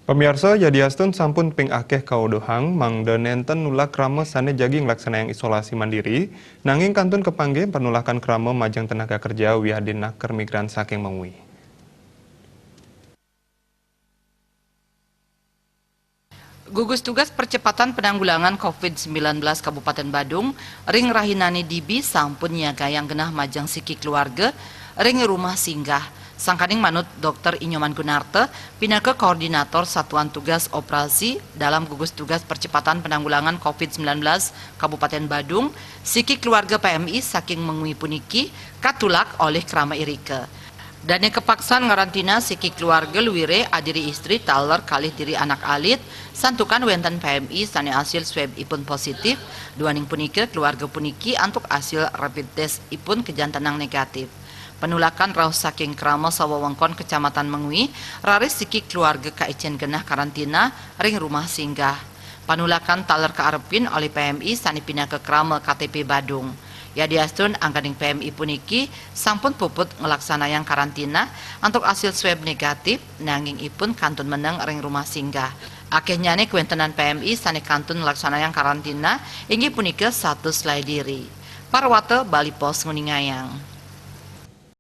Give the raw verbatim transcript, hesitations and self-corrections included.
Pamiarsa, yadiastun sampun ping akeh kaweduhang mangda nenten nulak krama sane jagi nglaksanayang isolasi mandiri, nanging kantun kapanggih panulakan krama majeng tenaga kerja wiadin naker migran saking Mengwi. Gugus Tugas Percepatan Penanggulangan covid sembilan belas Kabupaten Badung ring rahinane dibi sampun nyiagayang genah majeng siki keluarga ring rumah singgah. Sangkaning manut Dokter Inyoman Gunarta, pinaka Koordinator Satuan Tugas Operasi dalam Gugus Tugas Percepatan Penanggulangan covid sembilan belas Kabupaten Badung, siki keluarga P M I saking Mengwi puniki katulak olih krama irika. Dane kapaksan ngarantina siki keluarga luire adiri istri taler kalih diri anak alit, santukan wenten P M I sane asil swab ipun positif, duaning punika keluarga puniki antuk asil rapid test ipun kajantenang negatif. Penulakan rauh saking krama sawewengkon Kecamatan Mengwi, raris siki keluarga kaicen genah karantina ring rumah singgah. Panulakan taler kaarepin olih P M I sane pinaka krama K T P Badung. Yadiastun angganing P M I puniki sampun puput nglaksanayang karantina antuk asil swab negatif, nanging ipun kantun meneng ring rumah singgah. Akehnyane kawentenan P M I sane kantun nglaksanayang karantina inggih punika satus lai diri. Parwata Bali Post nguningayang.